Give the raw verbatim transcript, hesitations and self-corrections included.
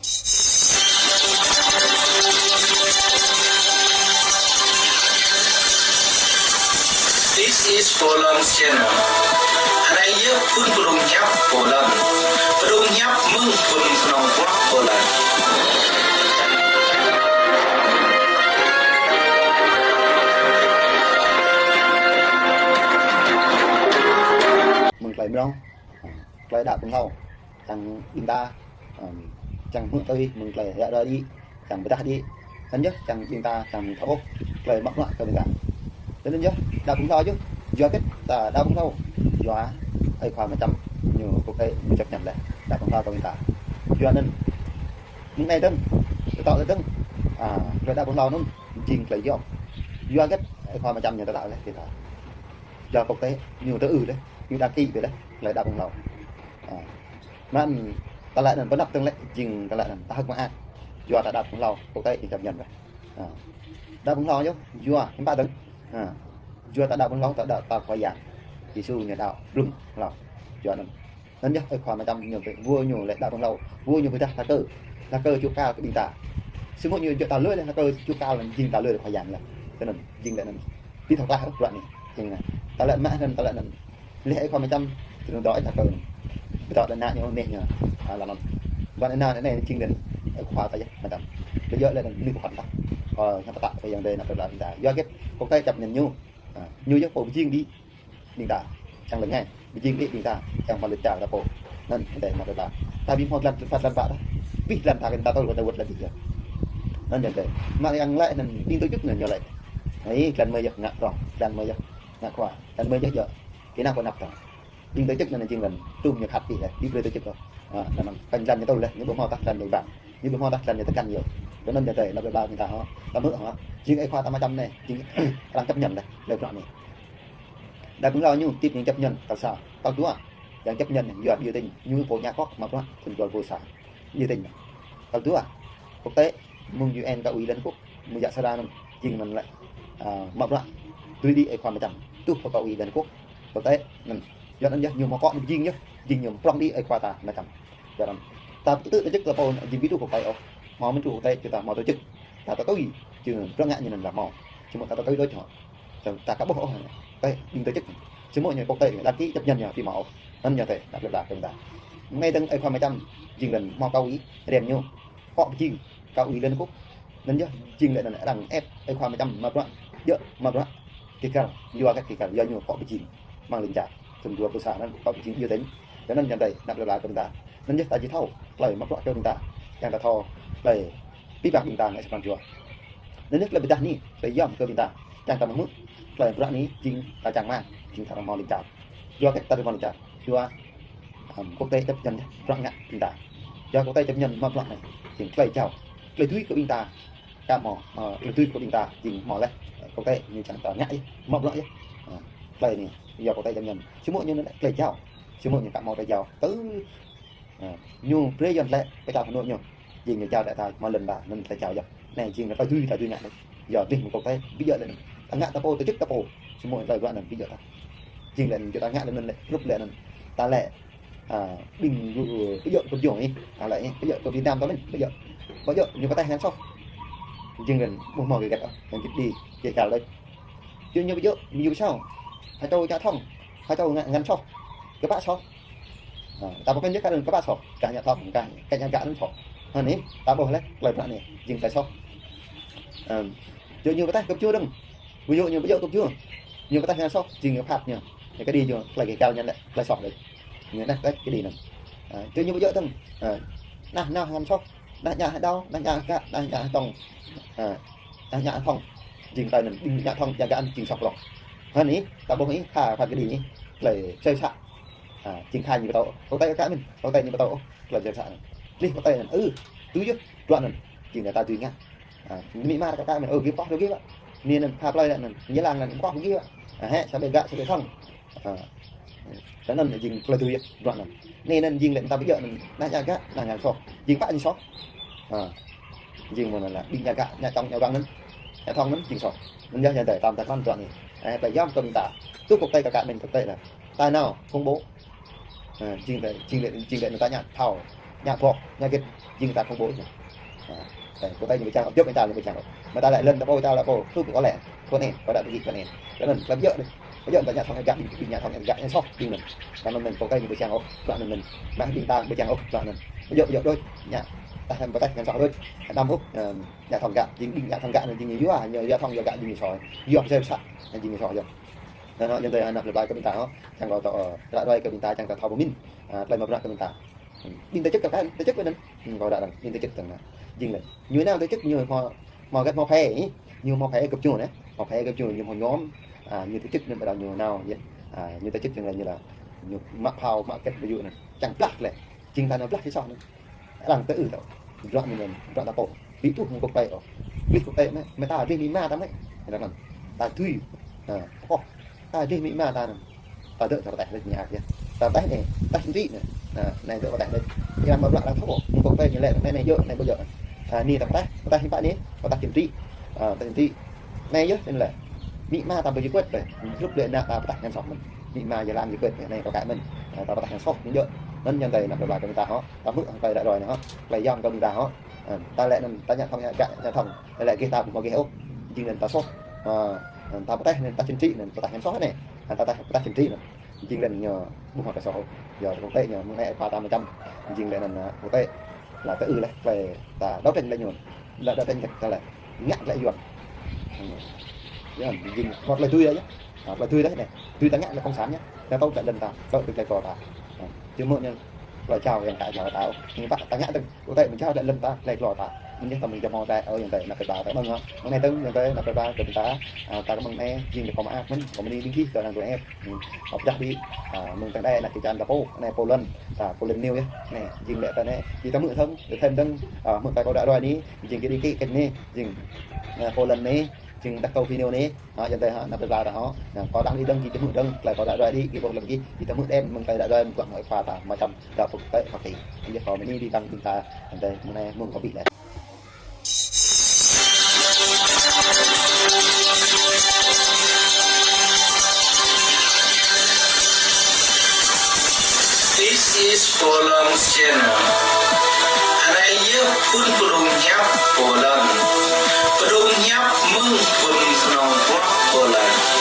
This is Poland Channel. Anai yơh phun pơdrôm hiăp Poland. Pơdrôm hiăp mơ̆ng phun kơnong kuah Poland. Mơ̆ng tơlơi mơnong, tơlơi đaŏ pơhlao, čang ƀing ta, ơ, čang hmư̆ tui mơ̆ng tơlơi ră ruai đĭ, čang pơdah đĭ. Anŭn yơh čang ƀing ta, čang thâo ôh tơlơi mă bruă kơ ƀing ta. Anŭn yơh đaŏ pơhlao yơh, yua hơget ta đaŏ pơhlao, yua ơi khua mă čăm ñu quốc tế ñu chấp nhận lĕ đaŏ pơhlao kơ ƀing ta. Yua anŭn mơ̆ng anai dơ̆ng, tơtŏ dơ̆ng, a, tơlơi đaŏ pơhlao anŭn jing tơlơi yom. Yua hơget ơi khua mă čăm ñu tơtŏ lĕ kơ ta. Yua quốc tế ñu tơ ư lĕ, ñu đăng ký lĕ tơlơi đaŏ pơhlao. A. Mơ̆n tơlơi anŭn pơnăp tơ̆ng lĕ, jing tơlơi anŭn ta hơ̆k mơak. Yua ta đaŏ pơhlao, quốc tế ñu chấp nhận lĕ. A. Đaŏ pơhlao yơh, yua hiư̆m pă dơ̆ng. A. Yua ta đaŏ pơhlao, ta đaŏ ta Khua Yang Yêsu ñu đaŏ blung hlâo. Yua anŭn. Anŭn yơh ơi khua mă čăm ñu pơ̆, wơ̆t ñu lĕ đaŏ pơhlao, wơ̆t ñu pơdah hlak kơ, hlak kơ čŭ kal kơ ƀing ta. Samơ̆ ñu djơ̆ ta lui lĕ hlak kơ čŭ kal anŭn jing ta lui lĕ Khua Yang lĕ. Tui anŭn, jing lĕ anŭn. Ƀu thâo klah ôh bruă anai. Jing anŭn. Tơlơi mă anŭn, tơlơi anŭn. Lĕ ơi khua mă čăm, tui anŭn dŏ ih hlak kơ anŭn. Ƀu dŏ lĕ ană ñu, neh ñu, a, lăm anŭn. Ƀuăn anŭn anai jing lĕ ơi khua ta yơh mă čăm. Ƀu djơ̆ lĕ anŭn, anai pơkŏn ta. Ơ, ñu pơtă kơ Yang Adai ană plơi pla ƀing ta. Yua hơget quốc tế chấp nhận ñu. A, ñu yơh pô pơjing đĭ ƀing ta, čang lĕ ngai, pơjing đĭ ƀing ta, čang pơlih čar ta pô. Anŭn, anŭn anai mă bruă ta. Ta ƀu hmâo jơlan phat jơlan pă ta. Abih jơlan ta kơ ta tơl kơ ta wơ̆t lĕ ƀing ta. Anŭn anŭn anai. Mă yang lĕ anŭn, ƀing tổ chức anŭn ñu lĕ. Anai, jơlan mơi yơh ngă prong, jơlan mơi yơh ngă khua, jơlan mơi yơh djơ̆. Kơ ană pơnăp ta. Ƀing tổ chức anŭn jing lĕ, tum ñu khăp ih lĕ, ƀu brơi tổ chức ôh. A, anŭn, kơ jơlan ñu tơl lĕ, ñu ƀu hmâo tah jơlan ñu ƀang, ñu ƀu hmâo tah jơlan ñu tơkăn yơh. Tui anŭn anai, ană plơi pla ƀing ta hŏ, ta hmư̆ hŏ. Jing ơi khua ta mă čăm anai, jing arăng chấp nhận lĕ, lĕ bruă anai. Đaŏ pơhlao ñu, tip ñu chấp nhận tal sa. Tal dua, yang chấp nhận yua biểu tình, ñu pô ngă kŏk mă bruă, thun dua rơbâo sa. Biểu tình. Tal dua, quốc tế, mơ̆ng U N kơ Ủy Liên Hợp Quốc, mơ̆ng jak sara anŭn, jing anŭn lĕ, a, mă bruă, tui đĭ ơi khua mă čăm, tuh pơkŏ Ủy Liên Hợp Quốc, quốc tế, anŭn. Yua anŭn yơh, ñu mă kŏk ñu pơjing yơh, jing ñu prong đĭ ơi khua ta mă čăm. Yua anŭn. Ta tơtư̆ tơjĕk ta pô jing ƀu tuh pơkŏ ôh. Hmâo mơ̆n truh quốc tế, či ta hmâo tổ chức. Ta tơtui, jing bruă ngă ñu anŭn lăm hmâo. Samơ̆ ta tơtui đôč hŏ. Samơ̆ ta ka ƀuh ôh, tơlơi ƀing tổ chức. Samơ̆ ñu quốc tế đăng ký chấp nhận ñu ƀu hmâo ôh. Anŭn ñu tơlơi, đaŏ plơi pla kơ ƀing ta. Anai dơ̆ng ơi khua mă čăm, jing lĕ hmâo kơ Ủy, rem ñu. Kŏk pơjing, kơ Ủy Liên Hợp Quốc. Anŭn yơh, jing lĕ anŭn arăng ép ơi khua mă čăm mă bruă, djơ̆ mă bruă. Kơ kal, yua kơ kơ kal, yua ñu kŏk pơjing. Mơ̆ng lŏn čar, thun dua rơbâo sa anŭn kŏk pơjing biểu tình. Tui anŭn anai, ană plơi pla kơ ƀing ta. Anŭn yơh ta či thâo, tơlơi mă bruă kơ ƀing ta. Kiăng ta thâo, tơlơi abih bang ƀing ta ngă sa pran jua. Anŭn yơh tơlơi pơdah anai, tơlơi yom kơ ƀing ta. Kiăng ta hmư̆, tơlơi bruă anai, jing ta čang rơmang, jing ta rơmang lŏn čar. Yua kơ ta rơmang lŏn čar, yua, ưm, quốc tế chấp nhận bruă ngă ƀing ta. Yua quốc tế chấp nhận mă bruă anai, jing tơlơi jao, tơlơi dưi kơ ƀing ta. Ka hmâo, ơ, tơlơi dưi kơ ƀing ta, jing hmâo lĕ, ơ, quốc tế ñu čang ta ngă yơh, mă bruă yơh. Ơ, tơlơi anai, yua quốc tế chấp nhận. Samơ̆ ñu anŭn lĕ tơlơi jao. Samơ̆ ñu ka hmâo tơlơi jao. Tơ, ơ, ñu brơi Yuan lĕ, pơčah Hà Nội ñu. Jing ñu jao lĕ ta hmâo lŏn ta, anŭn tơlơi jao yơh. Anai jing lĕ tơlơi dưi, tơlơi dưi ngă lĕ. Yua abih mơ̆ng quốc tế, ƀu djơ̆ lĕ anŭn. Ta ngă ta pô, tổ chức ta pô. Samơ̆ tơlơi bruă anŭn ƀu djơ̆ ta. Jing lĕ anŭn, yua ta ngă lĕ anŭn lĕ, rup lĕ anŭn. Ta lĕ, a, ƀing, ơ, ƀu djơ̆ kơ jong ih, a, lĕ ih, ƀu djơ̆ kơ Việt Nam ta mơ̆n, ƀu djơ̆. Ƀu djơ̆, ñu pơtă ngăn soh. Jing lĕ, ƀu hmâo hơget ôh, yang jĭt đĭ, kơ kal đôč. Jing ñu ƀu djơ̆, ñu ƀu sao. Hơčâo čă thŏng, hơčâo ngăn, ngăn soh. Kơpă soh. A, ta pơkŏn yơh kơ anŭn kơpă soh, kah ngă thŏng, kah, kah ngă gah anŭn soh. Anai, ta ƀuh lĕ, tơlơi bruă anai, jing tơlơi soh. Ưm, jing ñu pơtă kơ pơjing dơ̆ng. Ƀu djơ̆ ñu ƀu djơ̆ kơ pơjing. Ñu pơtă ngăn soh, jing ñu phat ñu. Ñu kơđi ñu, tơlơi kơ kal ñu lĕ, tơlơi soh lĕ. Ñu anai tơlơi kơđi anŭn. A, jing ñu ƀu djơ̆ dơ̆ng. A, anai, anai ngăn soh. Anai ngă hơđao, anai ngă gah, anai ngă thŏng. A, anai ngă thŏng. Jing tơlơi anŭn, ƀing ngă thŏng, ngă gah anŭn jing soh prong. Anai, ta ƀuh anai, ha, phat kơđi anai. Tơlơi soi să. A, jing khai ñu pơtô. Quốc tế ka mĭn, quốc tế ñu pơtô. Tơlơi jơlan sa anŭn. Lih quốc tế anŭn, ơ, tui yơh, bruă anŭn. Jing ta tui ngă. A, mĭ ma ta ka mĭn, ơ, gih pơkŏh tui gih ƀă. Anai anŭn, pha plơi anŭn, ñu lăng anŭn, pơkŏh tui gih ƀă. A, hĕ, sa ƀĕ gah, sa ƀĕ thŏng. A, tui anŭn jing tơlơi tui yơh, bruă anŭn. Anai anŭn jing lĕ ta ƀu djơ̆ anŭn, anai ngă gah, anai ngăn soh. Jing pă jing soh. A, jing mơ̆n anŭn lĕ, ƀing ngă gah, ngă čŏng, ngă wang anŭn. Ngă thŏng anŭn, jing soh. Anŭn yơh, yơh, tơlơi tam ta kăn bruă anai. A, tơlơi yom kơ ƀing ta. Tui quốc tế ka mĭn quốc tế lĕ. Ta nao, công bố. Ơ, jing lĕ, jing lĕ, jing lĕ anŭn ta ngă thâo. Ngă boh, ngă gĕt, jing ta khŏng ƀô̆ ñu. Ha, tơlơi, pô Tây ñu ƀu čang, djŏp ƀing ta ñu ƀu čang ôh. Mơ̆ ta lĕ lŏn ta pô, ta lĕ pô, hrup kơ lĕ, thun anai, kơ đa ƀu djơ̆ kơ anai. Kơ anŭn, kơ djơ̆ anai. Kơ djơ̆ ta ngă thŏng gak, ƀing, ƀing ngă thŏng gak, ngă soh, ƀing anŭn. Kơ anŭn mơ̆n, pô Tây ñu ƀu čang ôh, kơ anŭn mơ̆n. Mă ƀing ta ƀu čang ôh, kơ anŭn. Kơ djơ̆, djơ̆ đôč, ngă, ta hăm pơtah ngă soh đôč. Anăm ôh, ơ, ngă thŏng gak, jing ƀing ngă thŏng gak anŭn, jing ñu yua, ñu yua thŏng yua gak, jing ñu soh. Yua pơsai pơsat, jing ñu soh yơh. Anŭn, anŭn, yua anŭn, plơi pla kơ ƀing ta, hă. Čang kơ tơ, ơ, ră ruai kơ ƀing ta, čang kơ thâo pơmĭn, ơ, tơlơi mă bruă kơ ƀing ta. Ƀing tơ čĭk kơ kăn, tơ čĭk kơ anŭn. Ƀing tơ čĭk tơ̆ng anŭn. Jing lĕ. Ñu nao tơ čĭk ñu hmâo, hmâo gĕt hmâo phê, ñu hmâo phê gơ̆p ñu anai. Hmâo phê gơ̆p ñu, ñu hmâo nhóm. A, ñu tơ čĭk anŭn ƀu đaŏ ñu nao yơh. A, ñu tơ čĭk tơ̆ng lĕ ñu la. Ñu mă phao, mă gĕt ƀu djơ̆ anŭn. Čang blah lĕ. Jing ta nao blah sĭt soh anŭn. Arăng tơ ư tơ. Bruă ñu anŭn, bruă ta pô. Ƀu tuh mơ̆ng kơ pơi ôh. Ƀlih kơ pơi mơ̆, mơ̆ ta ƀlih mĭ ma ta mơ̆. Arăng anŭn. Ta tui. A, ôh. Ta dih mĭ ma ta anŭn. Ta dŏ ta pơtah lĕ ñu ak yơh. Ta pơtah anai, pơtah sĭt anai. Anai, anai dŏ pơtah lĕ. Ñu lăng mă bruă lăng thâo. Mơ̆ng pơ pơi ñu lĕ, anai, anai djơ̆, anai ƀu djơ̆. A, anai ta pơtah, pơtah hiư̆m pă anai, pơtah čim tri. A, pơtah čim tri. Anai yơh, anai lĕ. Mĭ ma ta ƀu djơ̆ kuat lĕ. Hrup lĕ ană ta pơtah ngăn soh mơ̆n. Mĭ ma yơh lăng djơ̆ kuat, anai kâo kă mơ̆n. A, ta pơtah ngăn soh, ñu djơ̆. Anŭn ñu tơlơi ană plơi pla kơ ƀing ta hŏ. Ta hmư̆ hăng tơlơi ră ruai anai hŏ. Tơlơi yom kơ ƀing ta hŏ. A, ta lĕ anŭn, ta ngă thŏng, ngă gak, ngă thŏng. Lĕ gih ta ƀu hmâo gih ôh. Jing anŭn ta soh. A, ta pơtah anŭn ta čim tri anŭn, pơtah ngăn soh anai. A, ta pơtah, pơtah čim tri anŭn. Jing lĕ ñu ƀu hmâo tơlơi soh ôh. Yua kơ pô Tây ñu mơ̆ng anai pha ta mơčăm. Jing lĕ anŭn, a, pô Tây. Lă tơ ư lĕ, plơi ta đấu tranh lĕ ñu. Lă đấu tranh lĕ ta lĕ. Ngă lĕ yuan. Yuan, jing hmâo tơlơi tui yơh. A, tơlơi tui lĕ anai. Tui ta ngă lĕ cộng sản yơh. Ta tơl lĕ lŏn ta, tơl tơlơi kơ ta. A, či mơ̆ ñu. Tơlơi čao yang ta čao ta. Ñu pă ta ngă tơ̆ng Pô Tây mơ̆ng čao lĕ lŏn ta, tơlơi klô ta. Mơ̆ng yơh ta mơ̆ng čao mơ̆ ta, ơ, yang ta, ană plơi pla ta mơ̆ng hŏ. Mơ̆ng anai tơ̆ng, yang ta, ană plơi pla kơ ƀing ta, a, ta kơ mơ̆ng anai, jing lĕ kâo mơak mơ̆n, kâo mơni ƀing gih, kâo arăng tui ĕp. Hmm. Kâo pơdah đĭ, a, mơ̆ng tơ̆ng đai, ană kơ čan ta pô, anai Poland, ta Poland News yơh. Anai, jing lĕ ta anai, či ta hmư̆ thơ̆ng, ta thêm tơ̆ng, a, hmư̆ ta kâo ră ruai anai, jing kơ đĭ kơ anai, jing, a, Poland anai, jing đah kâo video anai. Hă, yua anŭn hă, ană plơi pla ta hŏ. Anŭn, kâo arăng đĭ dơ̆ng, či či hmư̆ dơ̆ng, tơlơi kâo ră ruai đĭ, či ƀuh lăm gih, či ta hmư̆ đen, mơ̆ng tơlơi ră ruai, mơ̆ng kâo hmâo pha ta, mơčăm, ră pơkă, pơkă. Anŭn yơh kâo mơni ƀing ta, anŭn, mơ̆ng anai, mơ̆ng kâo ƀu lĕ. This is Poland Channel. Anai yơh phun pơdrŏng hiăp Poland. Pơdrŏng hiăp mơ̆ng phun kơnong bruă Poland.